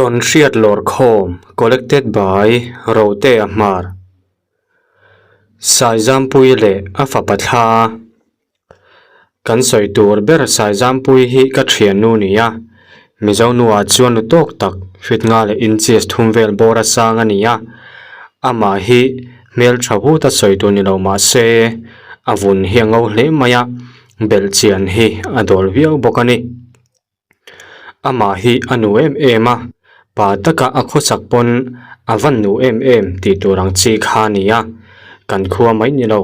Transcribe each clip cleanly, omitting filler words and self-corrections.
Tawnhriat Lawrkhawm Collected by Rotea Hmar Saizampuii leh a fapa thla Kan sawi tur ber Saizampuii hi ka thiannu ni a, Mizo nuah chuan lu tawk tak fit nga leh inches thum vel bawr a sang a ni a, amah hi hmeltha vut a sawi tur ni lo mah se a vun hi a ngo hle mai a, belhchian hi a dawl viau bawk a ni. Amah hi a nu em em a, pa taka a khawsak pawn a van nu em em tih tur ang chi kha a ni a, kan khua mai ni lo,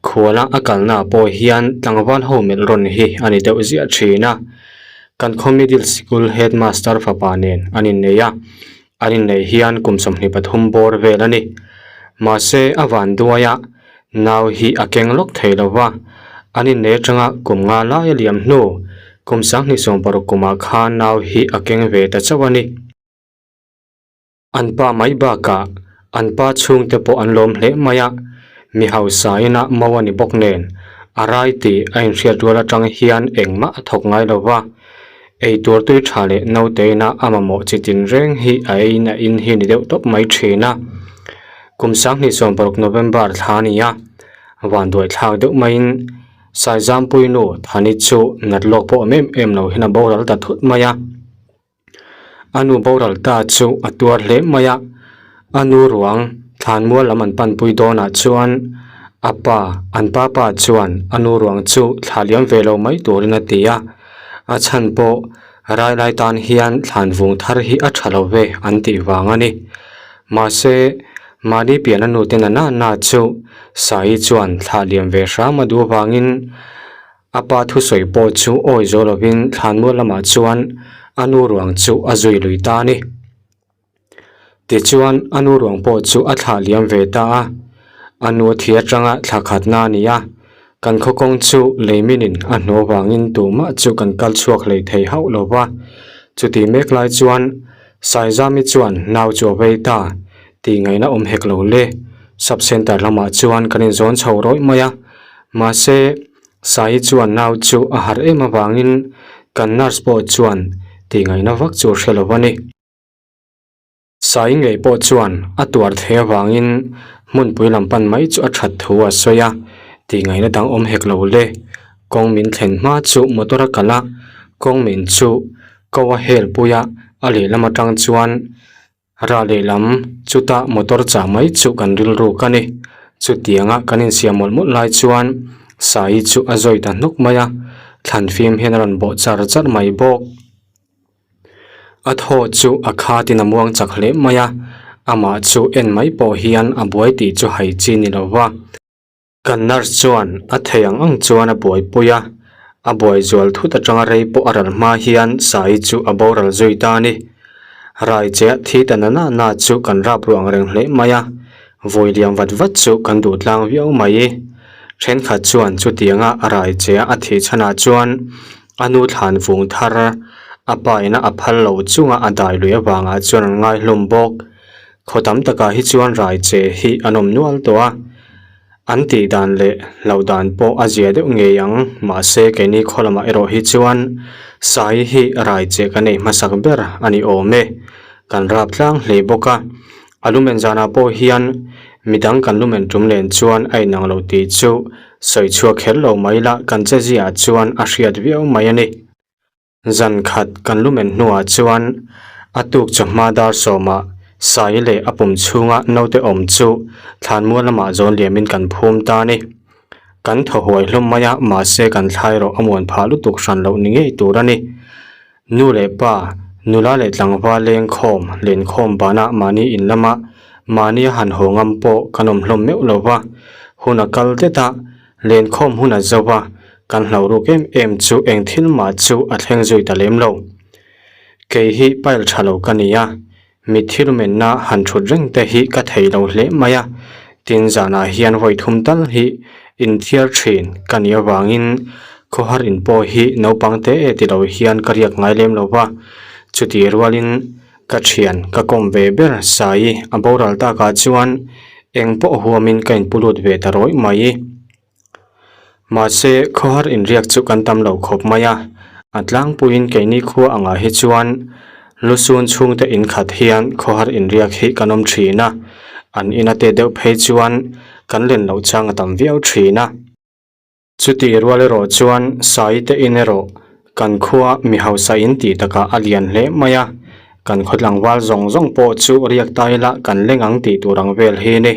khuala a kalnaah pawh hian tlangval ho melh rawn hi a ni deuh ziah thin a. Kan khaw middle sikul headmaster fapa nen an innei a, an inneih hian kum 23 bawr vel a ni. Mahse a van duai a, Nau hi a keng lawk thei lo va, an innei atanga kum nga lai a liam hnu, kum 2016 kumah khan nau hi a keng ve ta chauh a ni. An pa mai bakah an pa chhungte pawh an lawm hle mai a, mi hausa inah mo a ni bawk nen, a rai tih a inhriat rual atang hian engmah a thawk ngai lo va, eitur tui tha leh naute ina a mamawh chi tinreng hi a eiin a in hi ni deuh tawp mai thin a. Kum 2016 November thla a ni a, vanduai thlak deuh maiin Saizampuii nu Thani chu nat lawk pawh awm em em lo hian a boral ta thut mai a. A nu boral ta chu a tuar hle mai a, a nu ruang thlanmual lam an panpui dawnah chuan a pa an pa pa chuan a nu ruang chu thla liam ve lo mai turin a ti a, a chhan pawh rai lai tan hian thlan vung thar hi a tha lo ve an tih vang a ni. Mahse, mahni pian a nu te na na na chu Saii chuan thlah liam ve hram a duh avangin A pa thusawi pawh chu awi zo lovin thlanmual lamah chuan a nu ruang chu a zui lui ta a ni. Tichuan a nu ruang pawh chu a thlah liam ve ta a, a nu thi atanga thla khatna a ni a, kan khaw kawng chu lei minin a hnu avangin tumah chu kan kal chhuak hlei thei hauh lo va. Chuti mek lai chuan Saizami chuan nau chu a vei ta, tih ngaihna awm hek lo le. Sub Centre lamah chuan kan inzawn chho rawih mai a, Mahse, Sai chuan nau chu a harh em avangin kan nurse pawh chuan tih ngaihna vak chu a hre lo a ni. Sai ngei pawh chuan a tuar thei avangin hmunpui lam pan mai chu a that thu a sawi a, tih ngaihna dang awm hek lo le. Kawng min thlen hma chu motor a kalh a, kawng min chu ko a hel pui a, a lehlam atang chuan Rah lehlam chutah motor chah mai chu kan rilruk a ni. Chutianga kan insiam mawlh mawlh lai chuan Sai chu a zawi ta hnuk mai a, thlan fim hian a rawn bawh char char mai bawk. A thaw chu a khatin a muang chak hle mai a, amah chu en mai pawh hian a buai tih chu hai chi ni lo va. Kan nurse chuan a thei ang ang chuan a buaipui a, a buai zual thut atanga rei pawh a ral hma hian Sai chu a boral zui ta a ni. Rai che a thi ta na na na chu kan rap ruh ang reng hle mai a, vawi liam vat vat chu kan duh tlang viau mai. Thenkhat chuan chutianga a rai che a thih chhanah chuan a nu thlan vung thar a pa ina a phal lo chunga a dai lui avangah chuan an ngai hlawm bawk. Khaw tam takah hi chuan rai che hi an awm nual tawh a, an tih dan leh hlauh dan pawh a zia deuh ngei ang, mahse keini khaw lamah erawh hi chuan Sai hi rai che ka neih hmasak ber a ni awm e, kan rap tlang hle bawk a, a lumen zanah pawh hian midang kan lumen tum len chuan a inang lo tih chu sawi chhuak kher lo mai la kan che ziah chuan a hriat viau mai a ni. Zan khat kan lumen hnuah chuan a tuk chawhma dar sawmah Sai leh a pum chhunga naute awm chu thlanmual lamah zawn liamin kan phum ta a ni. Kan thaw huai hlawm mai a, mahse kan thlai erawh a muan phah lutuk hran loh ni ngei tur a ni. Nu leh pa, nula leh tlangval lengkhawm, lenkhawm banah mahni in lama mahni a han haw ngam pawh kan awm hlawm meuh lo va, hun a kal det a, lenkhawm hun a zo va, Kan hlauh ruk em em chu eng thil mah chu a thleng zui ta lem lo. Kei hi pile tha lo ka ni a, mitthi lumenna han thut reng te hi ka thei lo hle mai a, tin zanah hian vawi thum tal hi inthiar thin ka nih avangin khawhar in pawh hi naupang te e ti lo hian ka riak ngai lem lo va, chutih rualin ka thian ka kawm ve ber Sai a boral takah chuan eng pawh huamin ka inpu lut ve ta rawih mai. Mahse, khawhar inriak chu kan tam lo khawp mai a, a tlangpuiin keini khua angah hi chuan Lusun chhungte in khat hian khawhar inriak hi kan awm thin a, an ina te deuh phei chuan kan len loh chang a tam viau thin a. Chutih rual erawh chuan Sai te in erawh kan khua mi hausa in tih takah a lian hle mai a, kan khaw tlangval zawng zawng pawh chu riak ta ila kan leng ang tih tur ang vel hi ni.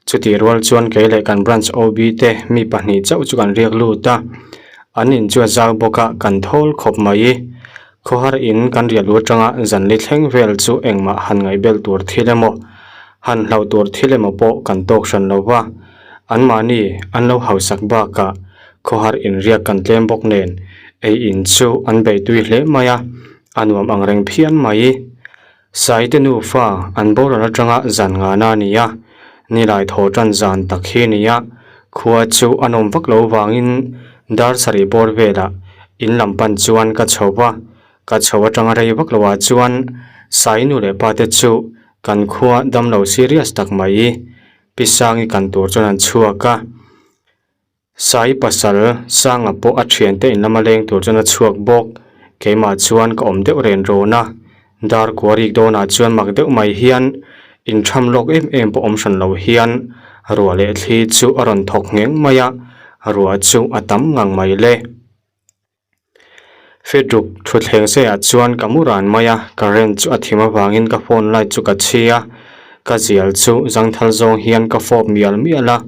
Chutih rual chuan kei leh kan branch OB te mi pahnih chauh chu kan riak lut a, an in chu a zau bawk a kan thawl khawp mai. Khawhar in kan riah lu atanga zanli thleng vel chu engmah han ngaihbel tur thil emaw, han hlauh tur thil emaw pawh kan tawk hran lo va, anmahni an lo hausak bakah khawhar inriak kan tlem bawk nen ei in chu an beitui hle mai a, a nuam ang reng phian mai. Saite nufa an boral atanga zan ngana a ni a, nilai thaw tan zan tak hi a ni a, khua chu a nawm vak lo vangin dar sarih bawr velah in lam pan chuan ka chho va, ka chho atanga rei vak loah chuan Sai nu leh pa te chu kan khua damlo serious tak mai Pi Sangi kan tur chuan an chhuak a. Sai pasal Sanga pawh a thiante in lama leng tur chuan a chhuak bawk. Keimah chuan ka awm deuh ren rawn a, dar kua rik dawnah chuan mak deuh mai hian intham lawk em em pawh awm hran lo hian ruah leh thli chu a rawn thawk ngheng mai a, ruah chu a tam ngang mai le. Fedruk thutthleng seiah chuan ka mu ran mai a, current chu a thim avangin ka phone light chu ka chhi a, ka zial chu zangthal zawng hian ka fawp mial mial a,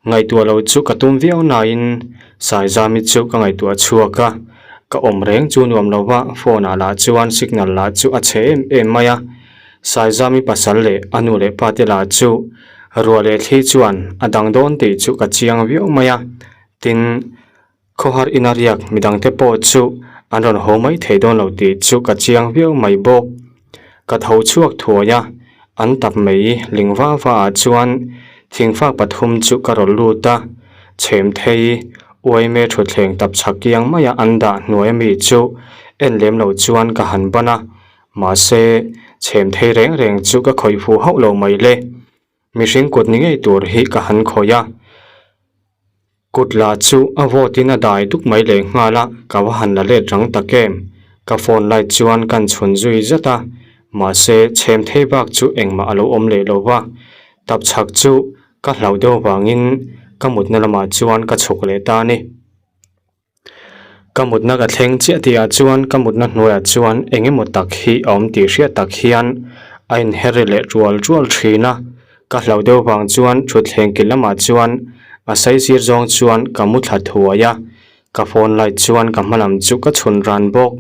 ngaihtuah lo chu ka tum viau nain Saizami chu ka ngaihtuah chhuak a, ka awm reng chu nuam lo va, phone ah lah chuan signal lah chu a chhe em em mai a, Saizami pasal leh a nu leh pa te lah chu ruah leh thli chuan a dang dawn tih chu ka chiang viau mai a, tin. Khawhar ina riak midangte pawh chu an rawn haw mai thei dawn lo tih chu ka chiang viau mai bawk. Ka tho chhuak thuai a, an tap mai ling va va ah chuan thingfak pathum chu ka rawn lut a, chhem thei uaime thutthleng tap chhak kiang maia an dah hnuai ami chu en lem lo chuan ka han ban a, mahse chhem thei reng reng chu ka khawih fuh hauh lo mai le. Mihring kut ni ngei tur hi ka han khawih a. Kut la chu a vawt in a dai duk mai leh nghal a, ka va han la let rang tak em. Ka phone light chuan kan chhun zui zat a, mahse chhem thei bak chu engmah a lo awm leh lo va. Tap chhak chu ka hlauh deuh vangin ka mutna lamah chuan ka chhuk leh ta a ni. Ka mutna ka thleng chiah tihah chuan ka mutna hnuaiah chuan eng emaw tak hi a awm tih hriat tak hian a inher ri leh rual rual thin a, ka hlauh deuh vang chuan thutthleng kil lamah chuan a saisir zawng chuan ka mu thla thuai a, ka phone light chuan ka hma lam chu ka chhun ran bawk.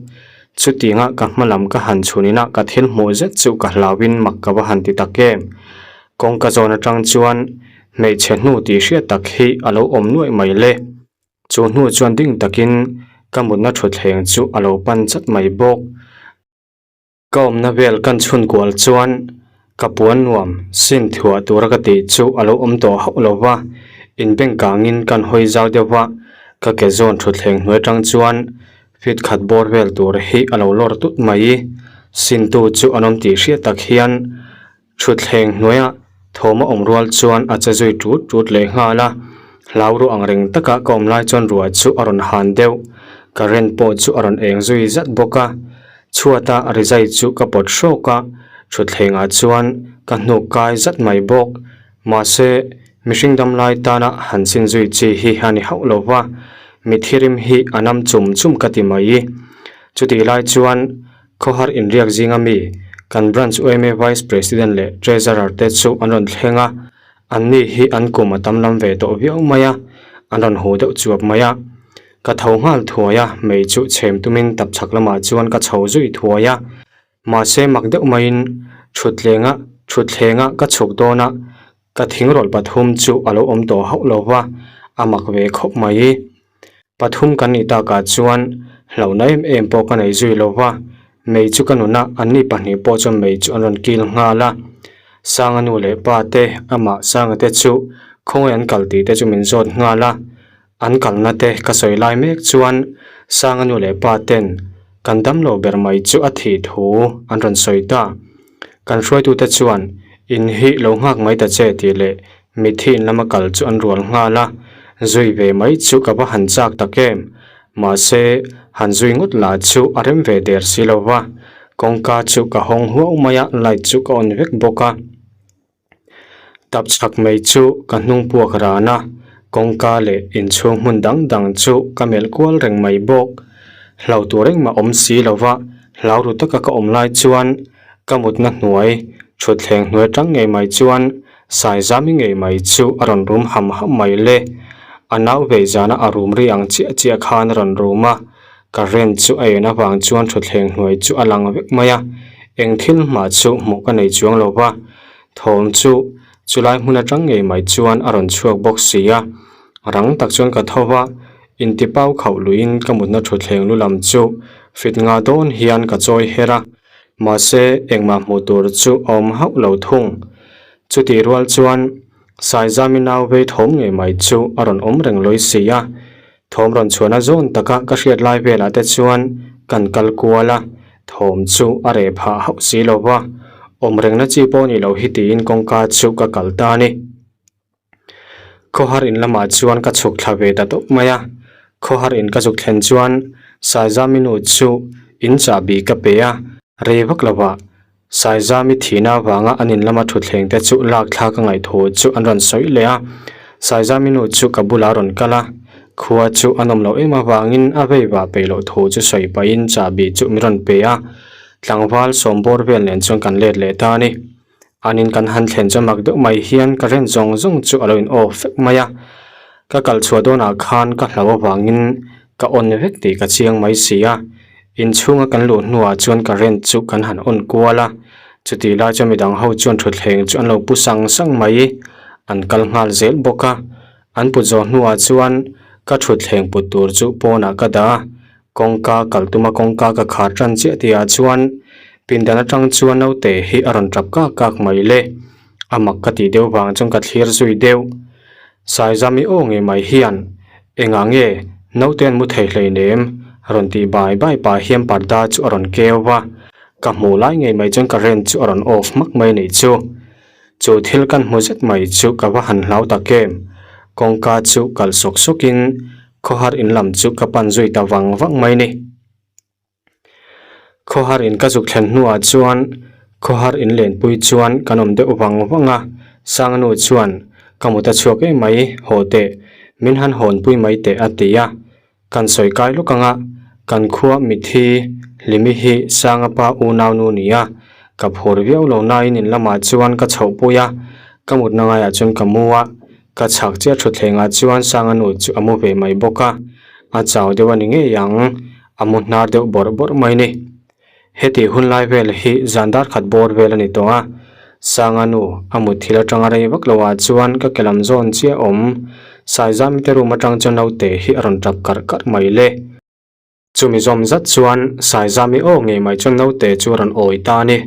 Chutianga ka hma lam ka han chhun ina ka thil hmuh zet chu ka hlauhin mak ka va han ti tak em. Kawngka zawn atang chuan hmeichhe hnu tih hriat tak hi a lo awm nuaih mai le. Chu hnu chuan ding takin ka mutna thutthleng chu a lo pan chat mai bawk. Ka awmna vel kan chhun kual chuan ka puan nuam sin thuah tura ka tih chu a lo awm tawh hauh lo va, inbeng kangin kan hawi zau deuh va, ka ke zawn thutthleng hnuai atang chuan feet khat bawr vel tur hi a lo lawr tut mai. Sintu chu an awm tih hriat tak hian Thutthleng hnuaiah thawm a awm rual chuan a che zui tut tut leh nghal a, hlau ruah ang reng taka ka awm lai chuan ruah chu a rawn han deuh, current pawh chu a rawn eng zui zat bawk a, chhuata rizai chu ka pawt hrawk a, thutthlengah chuan ka hnuk kai zat mai bawk, mahse mihring dam lai tana han chin zui chi hi a ni hauh lo va, mithirim hi a nam chum chum ka ti mai, chutih lai chuan. Khawhar inriak zinga mi kan Branch yma Vice President leh Treasurer te chu an rawn thleng a, anni hi an kum a tam lam ve tawh viau mai a, an rawn hu deuh chuap mai a. Ka tho nghal thuai a, mei chu chhem tumin tapchhak lamah chuan ka chho zui thuai a. Mahse mak deuh maiin thuttlenga thutthlengah ka chhuk dawn a, ka thingrawlh pathum chu a lo awm tawh hauh lo va, a mak ve khawp mai. Pathum kan nih takah chuan hlauhna em em pawh ka nei zui lo va, mei chu ka nuna anni pahnih pawh chuan mei chu an rawn kil nghal a. Sanga nu leh pa te, amah Sanga te chu khawngaih an kal tih te chu min zawt nghal a. An kalna te ka sawi lai mek chuan Sanga nu leh pa ten kan damlo ber mai chu a thih thu an rawn sawi ta. Kan hruaitute chuan in hi lo nghak mai ta che tih leh Mitthi in lama kal chu an rual nghal a, zui ve mai chu ka va han chak tak em? Mahse, han zui ngawt lah chu a rem ve der si lo va. Kawngka chu ka hawng huau mai a, light chu ka on vek bawk a. Tap chhak mai chu ka hnung puak ran a, kawngka leh inchhung hmun dang dang chu ka melh kual reng mai bawk. Hlau tur engmah awm si lo va, hlau ru taka ka awm lai chuan ka mutna hnuai thutthleng hnuai atang ngei mai chuan Saizami ngei mai chu a rawn rum ham ham mai le. A nau vei zana a rum ri ang chiah chiah khan a rawn rum a, Current chu a en avang chuan thutthleng hnuai chu a lang vek mai a, eng thil hmah chu hmuh ka nei chuang lo va, thawm chu chulai hmun atang ngei mai chuan a rawn chhuak bawk si a, rang tak chuan ka tho va, intipau khauh luiin ka mutna thutthleng lu lam chu fit nga dawn hian ka chawi her a, mahse engmah hmuh tur chu a awm hauh lo thung. Chutih rual chuan Saizami nau vei thawm ngei mai chu a rawn awm reng lawi si a, Thawm rawn chhuahna zawn taka ka hriat lai velah te chuan kan kal kual a, thawm chu a reh phah hauh si lo va, awm rengna chi pawh ni lo hi tiin kawngka chu ka kal ta a ni. Khawhar in lamah chuan ka chhuk thla ve ta tawp mai a, khawhar in ka zuk thlen chuan Saizami nu chu in chahbi ka pe a, rei vak lovah Saizami thihna avanga an in lama thutthleng te chu lak thlak a ngaih thu chu an rawn sawi leh a, Saizami nu chu ka bulah a rawn kal a, khua chu a nawm loh em avangin a vei vah peih loh thu chu sawi pahin chahbi chu min rawn pe a, tlangval sawmbawr vel nen chuan kan let leh ta a ni. An in kan han thlen chuan mak deuh mai hian ka ren zawng zawng chu a lo in off vek mai a, ka kal chhuah dawnah khan ka hlau avangin ka on vek tih ka chiang mai si a, Inchhunga kan luh hnuah chuan current chu kan han on kual a, chutih lai chuan midang ho chuan thutthleng chu an lo pu sang sang mai, an kal nghal zel bawk a, an put zawh hnuah chuan ka thutthleng put tur chu pawnah ka dah a, kawngka kal tuma kawngka ka khar tan chiah tihah chuan pindan atang chuan naute hi a rawn tap kak kak mai le, a mak ka tih deuh vang chuan ka thlir zui deuh. Saizami aw ngei mai hian, Engah nge naute an mu thei hleinem? rawn tih bai bai pah hian parda chu a rawn keu va, ka hmuh lai ngei mai chuan current chu a rawn off hmak mai a nih chu. Chu thil kan hmu zet mai chu ka va han hlau tak em? Kawngka chu kalh sawk sawkin khawhar in lam chu ka pan zui ta vang vang mai ni. Khawhar in ka zuk thlen hnuah chuan khawhar in lenpui chuan kan awm deuh vang vang a, Sangnu chuan ka mut a chhuak em mai haw teh, min han hawnpui mai teh a ti a, kan sawi kai lawk ang a, kan khua mithi Hlimi hi Sanga pa unau nu ni a, ka phur viau lo nain in lamah chuan ka chhohpui a, ka mutna ngaiah chuan ka mu a, ka chhak chiah thutthlengah chuan Sanga nu chu a mu ve mai bawk a, a chau deuh a ni ngei ang. A mu hnar deuh bawrh bawrh mai ni. Heti hun lai vel hi zan dar khat bawr vel a ni tawh a, Sanga nu a mut thil atanga rei vak lo ah chuan ka ke lam zawn chiah awm. Saizami te room atang chuan naute hi a rawn tap karh karh mai le. Chumi zawm zat chuan Saizami aw ngei mai chuan naute chu a rawn awi ta a ni.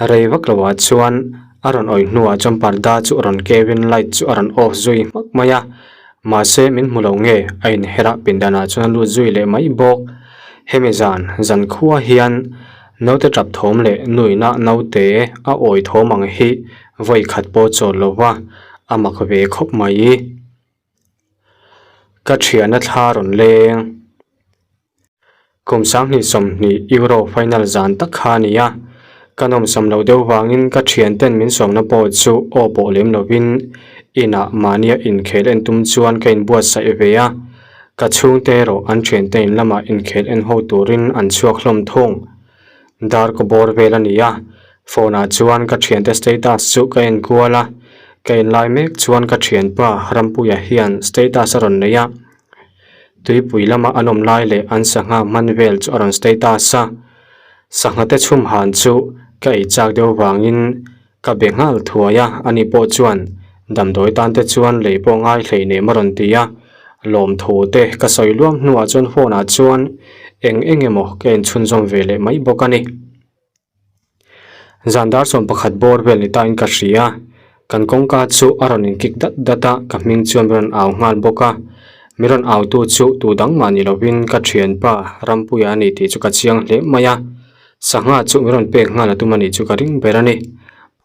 Rei vak lo ah chuan a rawn awi hnuah chuan parda chu a rawn keu in light chu a rawn off zui hmak mai a. Mahse, min hmu lo nge a inher a pindanah chuan a lut zui leh mai bawk. Hemi zan, zan khua hian naute tap thawm leh nuihna naute a awi thawm ang hi vawi khat pawh chawl lo va, a mak ve khawp mai. Ka thiana thla rawn leng. Kum 2020 Euro final zan tak kha a ni a, ka nawmsam loh deuh vangin ka thianten min sawmna pawh chu aw pawh lem lovin inah mahnia inkhel en tum chuan ka inbuatsaih ve a, ka chhungte erawh an thiante in lamah inkhel en ho turin an chhuak hlawm thung. Dar ka bawr vel a ni a, phone ah chuan ka thiante status chu ka en kual a, ka en lai mek chuan ka thianpa Rampuia hian status a rawn nei a, Tuipui lama an awm lai leh an sangha hman vel chu a rawn status a, sangha te chhum han chu ka ei chak deuh vangin ka be nghal thuai a, ani pawh chuan damdawi tan te chuan lei pawh ngai hlei nem a rawn ti a, lawmthu te ka sawi luam hnuah chuan phone ah chuan eng eng emaw ka inchhunzawm ve leh mai bawk a ni. Zan dar sawm pakhat bawr vel ni tain ka hria a, kan kawngka chu a rawn inkik dat dat a, ka hming chuan min rawn au nghal bawk a. Min rawn au tu chu tu dang mah ni lovin ka thianpa Rampuia a ni tih chu ka chiang hle mai a, sangha chu min rawn pek nghal a tum a nih chu ka ring ber a ni.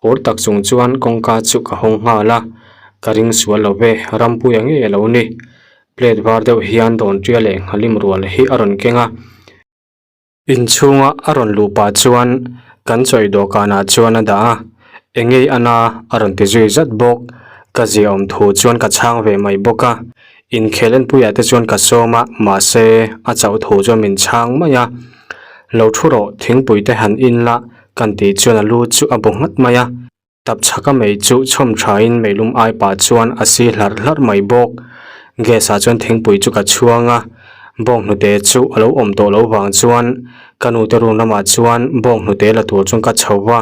Phur tak chung chuan kawngka chu ka hawng nghal a, ka ring sual lo ve, Rampuia ngei a lo ni. Plate var deuh hian dawn tia leh nghalim rual hi a rawn keng a. Inchhunga a rawn luh pah chuan kan chawi dawhkanah chuan a dah a, engei ana a rawn ti zui zat bawk. Ka ziaawm thu chuan ka chhang ve mai bawk a, inkhel enpuiah te chuan ka sawm a, mahse a chauh thu chuan min chhang mai a. Lo thu rawh thingpui te han in la kan tih chuan a lu chu a bu nghat mai a. Tap chhaka mei chu chhawm thain meilum ai pah chuan a si hlarh hlarh mai bawk. Gas ah chuan thingpui chu ka chhuang a, bawnghnute chu a lo awm tawh lo vang chuan ka nute room lamah chuan bawnghnute la tur chuan ka chho va.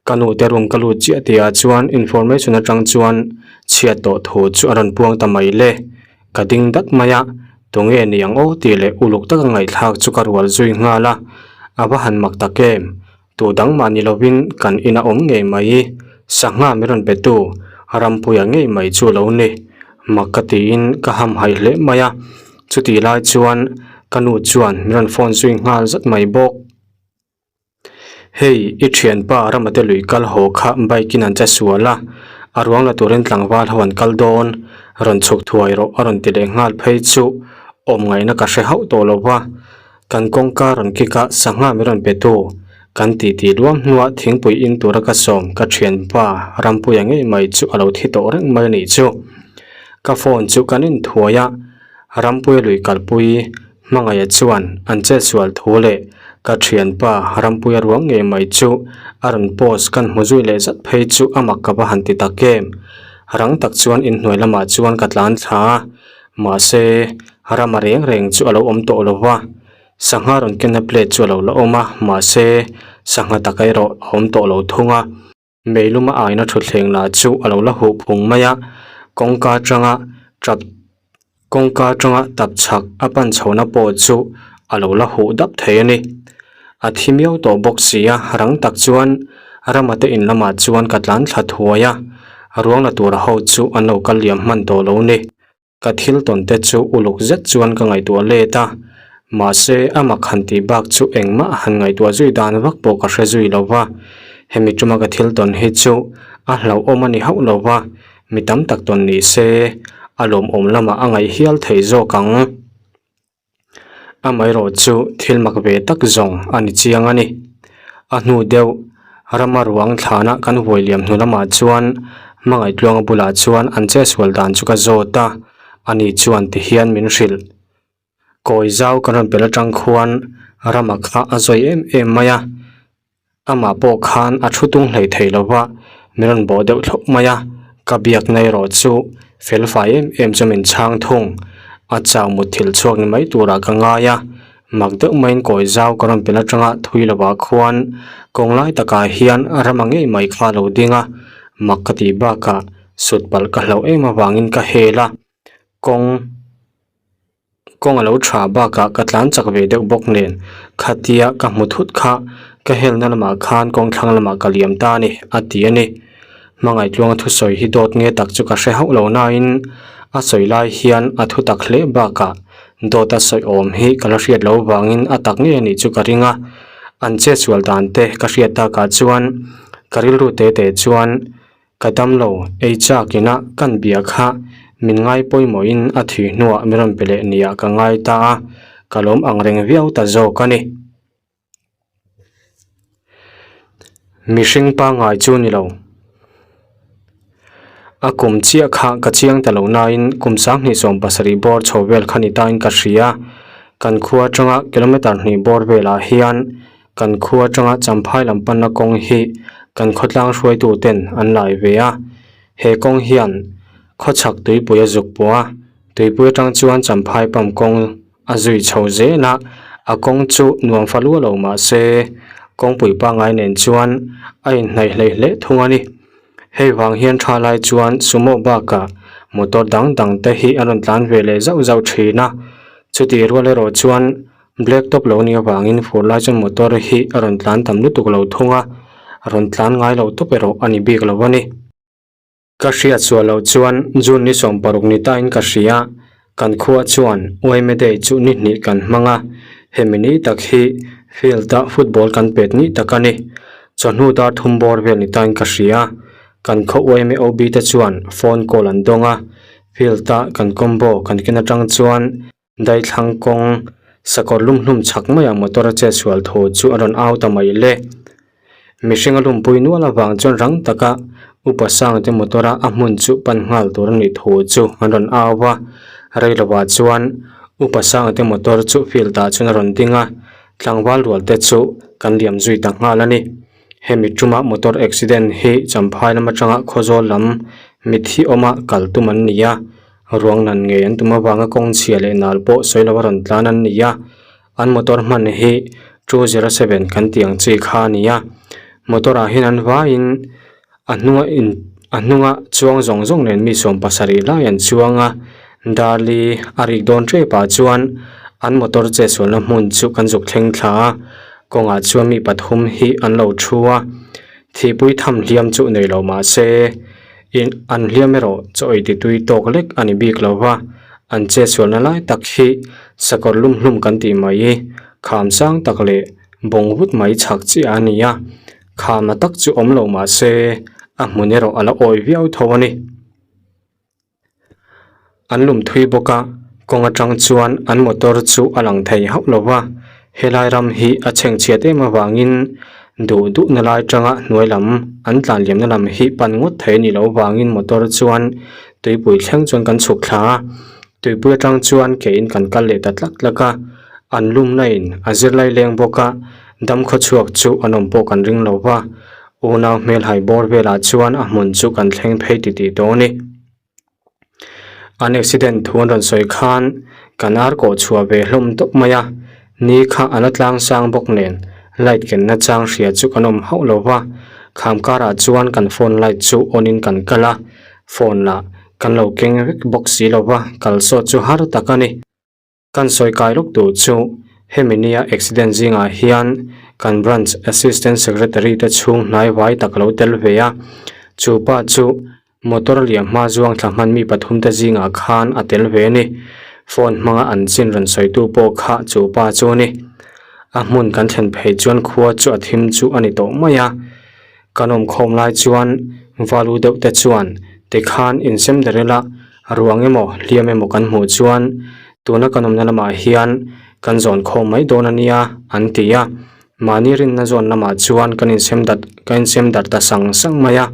Ka nute room ka lut chiah tih ah chuan information atang chuan chhiat tawh thu chu a rawn puang ta mai le. Ka ding dat mai a, tunge ni ang aw tih leh uluk taka ngaihthlak chu ka rual zui nghal a, a va han mak tak em. Tu dang mah ni lovin kan ina awm ngei mai, sangha min rawn pe tu Rampuia ngei mai chu lo ni. Mak ka tiin ka hamhaih hle mai a, chutih lai chuan ka nu chuan min rawn phone zui nghal zat mai bawk. Hei, i thianpa Ramate lui kal haw kha bike in an che sual a, a ruang la turin tlangval ho an kal dawn, rawn chhuk thuai rawh a rawn ti leh nghal phei chu awm ngaihna ka hre hauh tawh lo va. Kan kawngka rawn kik a, sangha min rawn pe tu. Kan titi luam hnuah thingpui in tura ka sawm ka thianpa Rampuia ngei mai chu a lo thi tawh reng mai a nih chu. Ka phone chu kan inthuai a, Rampuia lui kalpui Hmangaia chuan an chetsual thu leh ka thianpa Rampuia ruang ngei mai chu a rawn post kan hmu zui leh zat phei chu a mak ka va han ti tak em. Rang tak chuan inhnuai lamah chuan ka tlan thla a. Mahse, rama reng reng chu a lo awm tawh lo va, sangha rawn kenna plate chu a lo la awm a, mahse, sangha taka erawh a awm tawh lo thung a. Meiluma aina thutthleng lah chu a lo la huh phung mai a, kawngka atanga tap kawngka atanga tap chhak a pan chhohna pawh chu a lo la huh dap thei a ni. A thi miau tawh bawk si a, rang tak chuan rama te in lamah chuan ka tlan thla thuai a, ruang la tura ho chu an lo kal liam hman tawh lo ni. Ka thil tawn te chu uluk zet chuan ka ngaihtuah let a, mahse a mak han tih bak chu engmah han ngaihtuah zui dan vak pawh ka hre zui lo va, hemi tuma ka thil tawn hi chu a hlauhawm a ni hauh lo va, mi tam tak tawn ni se a lawmawm lamah a ngaih hial thei zawk ang. Amaherawh chu thil mak ve tak zawng a ni chiang a ni. A hnu deuh rama ruang thlana kan huai liam hnu lamah chuan Hmangaih Tluanga bulah chuan an chetsual dan chu ka zawt a, ani chuan ti hian min hrilh. Kawi zau kan rawn pel atang khuan rama kha a zawi em em mai a. Amah pawh khan a thu tung hlei thei lo va, min rawn bawh deuh thlawp mai a, ka biakna erawh chu fel fai em em chu min chhang thung. A chau mutthilh chhuak ni mai turah ka ngai a, mak deuh maiin kawi zau ka rawn pel atanga thui lovah khuan kawng lai takah hian rama ngei mai kha a lo ding a, mak ka tih bakah sut palh ka hlauh em avangin ka hel a, kawng. Kawng a lo tha bakah ka tlan chak ve deuh bawk nen khatia ka hmu thut kha ka helna lamah khan kawng thlang lamah ka liam ta a ni a ti a ni. Hmangaih Tluanga thusawi hi dawt nge tak chu ka hre hauh lo nain a sawi lai hian a thu tak hle bakah dawt a sawi awm hi ka la hriat loh vangin a tak ngei a nih chu ka ring a. An chetsual dan te ka hriat takah chuan ka rilru te te chuan Ka damlo, ei chak ina kan bia kha min ngai pawimawhin a thih hnuah min rawn pe leh nia ka ngai ta a, ka lawm ang reng viau ta zawk a ni. Mihring pangngai chu ni lo. A kum chiah kha ka chiang ta lo nain kum 2070 bawr chho vel kha ni tain ka hria. Kan khua atanga kilometer hnih bawr velah hian Kan khua atanga Champhai lam panna kawng hi kan khawtlang hruaitu ten an lai ve a, he kawng hian khawchhak tuipui a zuk pawh a, tuipui atang chuan Champhai pump kawng a zui chho zel a, a kawng chu nuam fa lua lo mah se kawngpui pangngai nen chuan a inhnaih hlei hle thung a ni. Hei vang hian tha lai chuan sumo bakah motor dang dang te hi an rawn tlan ve leh zauh zauh thin a, chutih rual erawh chuan Black top lo nih avangin fur lai chuan motor hi a rawn tlan tam lutuk lo thung a, a rawn tlan ngai lo tawp erawh a ni bik lo a ni. Ka hriat sual loh chuan June ni 16 ni tain ka hria, kan khua chuan Uaime Day chu ni hnih kan hmang a, hemi ni tak hi field a football kan pet ni tak a ni. Chawhnu dar thum bawr vel ni tain ka hria, kan khaw Uaime OB te chuan phone call an dawng a, field a kan combo kan ken atang chuan Daithlang kawng. Sakawr lum hlum chhak maiah motor a chetsual thu chu a rawn au ta mai le. Mihring a lumpui nual avang chuan rang taka upa sangte motor a a hmun chu pan nghal tur a nih thu chu an rawn au va. Rei lovah chuan upa sangte motor chu field ah chuan a rawn ding a, tlangval rual te chu kan liam zui ta nghal a ni. Hemi tuma motor accident hi Champhai lam atanga Khawzawl lam mitthi awma kal tum an ni a, ruang nan ngei an tum avanga kawng chhia leh nal pawh sawi lova rawn tlan an ni a, an motor hman hi 207 kan tih ang chi kha a ni a, motor ah hian an vaiin a hnunga in a hnunga chuang zawng zawng nen mi 70 lai an chuang a, Darli a rik dawn tep ah chuan an motor chetsualna hmun chu kan zuk thleng thla a. Kawngah chuan mi pathum hi an lo thu a, thihpui tham hliam chu nei lo mah se in an hliam erawh chaw ei ti tui tawk lek a ni bik lo va, an chetsualna lai tak hi sakawr lum hlum kan tih mai kham sang tak leh bawng vut mai chhak chiah a ni a, kham a tak chu awm lo mah se a hmun erawh a la awi viau tho a ni. An lum thui bawk a, kawng atang chuan an motor chu a lang thei hauh lo va, helai ram hi a chhengchhiat em avangin duh duhna lai tanga hnuai lam an tlan liamna lam hi pan ngawt thei a nih loh avangin motor chuan tuipui thleng chuan kan chhuk thla a, tuipui atang chuan keiin kan kal leh ta tlak tlak a, an lumna in a zirlai leng bawk a, dam khawchhuak chu an awm pawh kan ring lo va. Unau hmelhai bawr velah chuan a hmun chu kan thleng phei titih tawh a ni. An accident thu an rawn sawi khan kan ar kawh chhuah ve hlawm tawp mai a, ni kha a la tlang sang bawk nen light kenna chang hria chu kan awm hauh lo va, kham karah chuan kan phone light chu on in kan kal a, phone lah kan lo keng vek bawk si lo va, kal sawt chu har tak a ni. Kan sawi kai lawk tur chu hemi nia accident zingah hian kan branch assistant secretary te chhung hnai vai tak lo tel ve a, chu pa chu motor liam hma zuang thla hman mi pathum te zingah khan a tel ve a ni. Phone hmanga an chin rawn sawitu pawh kha chu pa chu a ni. A hmun kan thlen phei chuan khua chu a thim chu a ni tawh mai a. Kan awm khawm lai chuan valu deuh te chuan tikhan insem der ila ruang emaw hliam emaw kan hmuh chuan tuna kan awmna lamah hian kan zawn khawm mai dawn a nia an ti a, mahni rinna zawn lamah chuan kan insem dat kan insem darh ta sang sang mai a,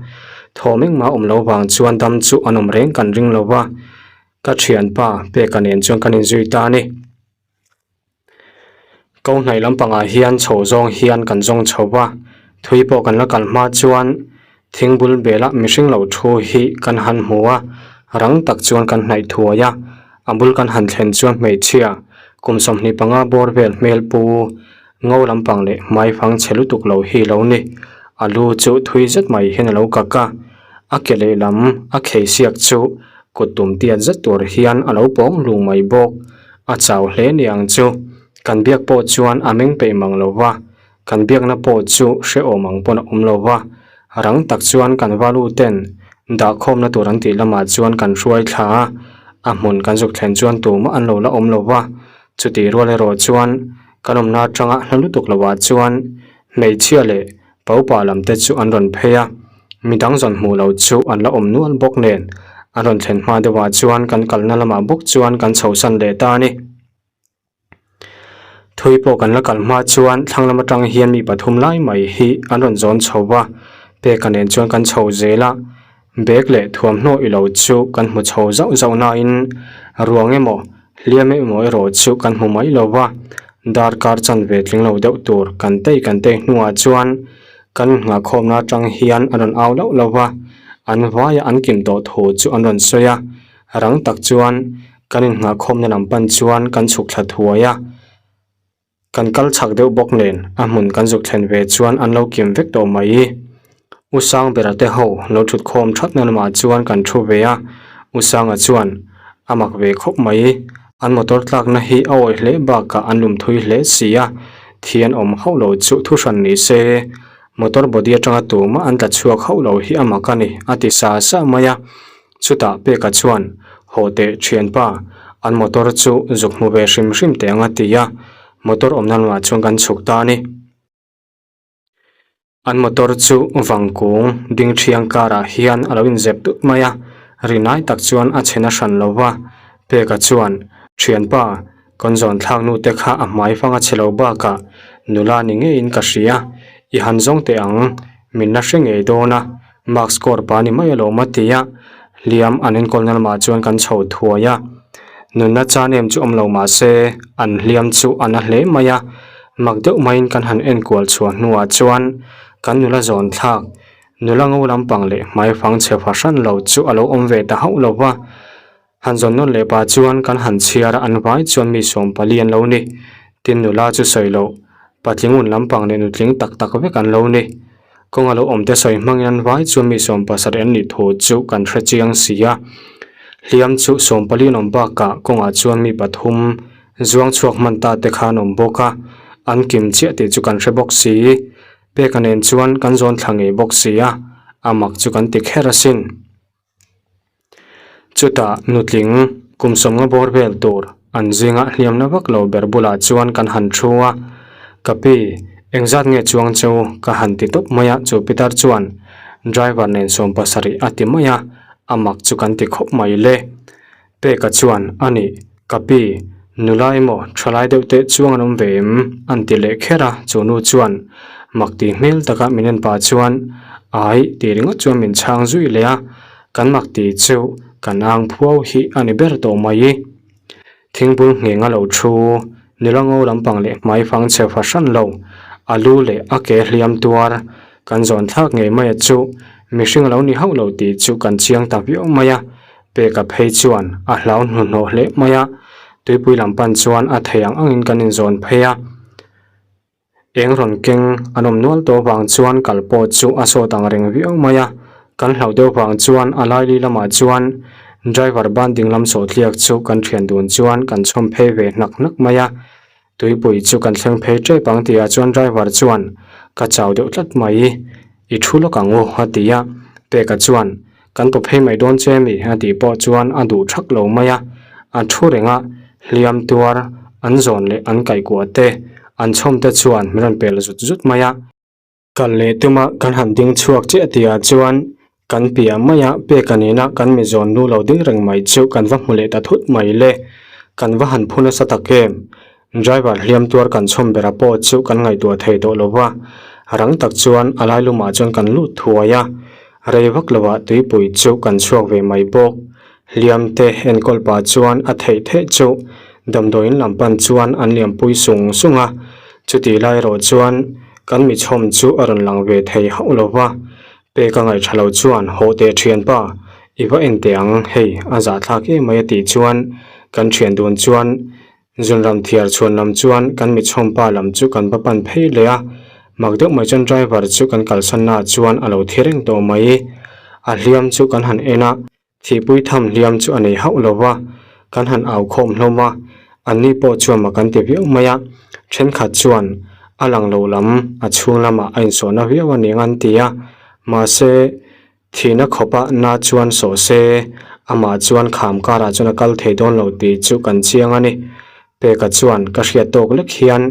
thawm engmah awm lo vang chuan dam chu an awm reng kan ring lo va, ka thianpa Peka nen chuan kan inzui ta a ni. Ko hnaih lampangah hian chho zawng hian kan zawng chho va, thui pawh kan la kal hma chuan thing bul belah mihring lo thu hi kan han hmu a, rang tak chuan kan hnaih thuai a, a bul kan han thlen chuan hmeichhia kum 25 bawr vel hmel pu ngo lampang leh hmai fang chhe lutuk lo hi lo ni, a lu chu thui zet mai hian a lo kak a, a ke lehlam a khei siak chu kut tum tiat zet tur hian a lo pawng lung mai bawk. A chau hle ni ang chu. Kan biak pawh chuan a meng peih mang lo va, kan biakna pawh chu hrehawm ang pawn a awm lo va. Rang tak chuan kan valu ten dahkhawmna tur an tih lamah chuan kan hruai thla a, a hmun kan zuk thlen chuan tumah an lo la awm lo va. Chutih rual erawh chuan kan awmna atanga hla lutuk lovah chuan hmeichhia leh Paupa lam te chu an rawn phei a, midang zawn hmuh lo chu an la awm nual bawk nen an rawn thlen hma deuhah chuan kan kalna lamah bawk chuan kan chhosan leh ta a ni. Thui pawh kan la kal hma chuan thlang lam atang hian mi pathum lai mai hi an rawn zawn chho va, peka nen chuan kan chho zel a, Bag leh thuamhnaw i lo chu kan hmu chho zauh zauh nain ruang emaw hliam emaw erawh chu kan hmu mai lo va, darkar chanve tling lo deuh tur kan tei kan tei hnuah chuan kan nghahkhawmna atang hian an rawn au lauh lauh va, an vaia an kim tawh thu chu an rawn sawi a, rang tak chuan kan innghahkhawmna lam pan chuan kan chhuk thla thuai a. Kan kal chhak deuh bawk nen a hmun kan zuk thlen ve chuan an lo kim vek tawh mai. U Sangbera te ho lo thut khawm thatna lamah chuan kan thu ve a, U Sanga chuan a mak ve khawp mai. An motor tlakna hi a awih hle bakah an lum thui hle si a, thi an awm hauh lo chu thu hran ni se. Motor body atanga tumah an tla chhuak hauh lo hi a mak a ni, a ti sa sa mai a. Chutah Peka chuan, Haw teh thianpa, an motor chu zuk hmu ve hrim hrim teh ang a ti a, motor awmna lamah chuan kan chhuk ta a ni. An motor chu vangkung ding thiang karah hian a lo inzep tut mai a, rinai tak chuan a chhe na hran lo va. Peka chuan, Thianpa, Kawn zawn thlak nu te kha a hmai fang a chhe lo bakah nula ni ngeiin ka hria. I han zawng teh ang, min la hre ngei dawn a, mark score pa ni mai alawm a ti a, hliam an enkawlna lamah chuan kan chho thuai a. Nunna chan em chu awm lo mah se, an hliam chu a na hle mai a, mak deuh maiin kan han enkual chhuah hnuah chuan kan nula zawn thlak nula ngo lampang leh hmai fang chhe fahran lo chu a lo awm ve ta hauh lo va. Han zawn nawn leh pah chuan kan han chhiar a, an vai chuan mi 14 an lo ni. Tin nula chu sawi loh, patling un lampang leh nutling tak tak vek an lo ni. Kawnga lo awmte sawi hmangin an vai chuan mi 70 an nih thu chu kan hre chiang si a. Hliam chu 14 an awm bakah kawngah chuan mi pathum zuang chhuak hman ta te kha an awm bawk a, an kim chiah tih chu kan hre bawk si. Peka nen chuan kan zawn thla ngei bawk si a, a mak chu kan ti kher asin. Chutah nutling kum sawmnga bawr vel tur an zinga hliamna vak lo ber bulah chuan kan han thu a, Ka pi, engzat nge chuang cheu ka han ti tawp mai a chu pitar chuan driver nen 70 a ti mai a, a mak chu kan ti khawp mai le. Peka chuan a nih, Ka pi, nula emaw thalai deuh teh chuang an awm ve em? an ti leh kher a, chu nu chuan mak tih hmel taka min en pah chuan Ai tih ringawt chuan min chhang zui leh a, kan mak tih chu kan ang phuau hi a ni ber tawh mai. Thingbul ngheng a lo thu, nula ngo lampang leh hmai fang chhe fahran lo, a lu leh a ke hliam tuar, kan zawn thlak ngei mai a chu mihring a lo ni hauh lo tih chu kan chiang ta viau mai a, Peka phei chuan a hlau hnuhnawh hle mai a, tuipui lam pan chuan a thei ang angin kan inzawn phei a. Eng rawn keng an awm nual tawh vang chuan kal pawh chu a sawt ang reng viau mai a, kan hlauh deuh vang chuan a laili lamah chuan driver ban ding lam sawhtliak chu kan thian dun chuan kan chhawm phei ve hnak hnak mai a. Tuipui chu kan thleng phei tep ang tihah chuan driver chuan ka chau deuh tlat mai, i thu lawk ang u a ti a, Peka chuan kan paw phei mai dawn che mi a tih pawh chuan a duh thak lo mai a, a thu reng a, hliam tuar an zawn leh an kaihkuah te an chhawm te chuan min rawn pel zut zut mai a. Kal leh tuma kan han ding chhuak chiah tihah chuan kan piah maia peka nena kan mi zawn lu lo ding reng mai chu kan va hmu leh ta thut mai le. Kan va han phu nasa tak em? Driver hliam tuar kan chhawm bera pawh chu kan ngaihtuah thei tawh lo va, rang tak chuan a lai lumah chuan kan lut thuai a, rei vak lovah tuipui chu kan chhuak ve mai bawk. Hliam te enkawl pah chuan a theih theih chu damdawiin lam pan chuan an liampui sung sung a, chutih lai erawh chuan kan mi chhawm chu a rawn lang ve thei hauh lo va, pek a ngaihṭha lo chuan haw teh ṭhianpa i va en teh ang hei a zahthlak em mai a tih chuan kan ṭhian dun chuan Zunram thiar chhuan lam chuan kan mi chhawmpa lam chu kan va pan phei leh a, mak deuh mai chuan driver chu kan kalsannaah chuan a lo thi reng tawh mai. A hliam chu kan han en a, thihpui tham hliam chu a nei hauh lo va, kan han au khawm hlawm a, anni pawh chuan mak an ti viau mai a, thenkhat chuan a lang lo lam a chhung lamah a insawhna viau a ning an ti a, mahse Thihna khawpa na chuan sawh se, amah chuan kham karah chuan a kal thei dawn lo tih chu kan chiang a ni. Peka chuan ka hriat tawk lek hian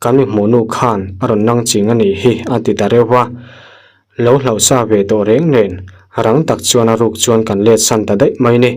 kan mi hmuh nu khan a rawn nang ching a nih hi a ti ta reuh va. Lo hlauh sa ve tawh reng nen rang tak chuan a ruk chuan kan let san ta daih mai ni.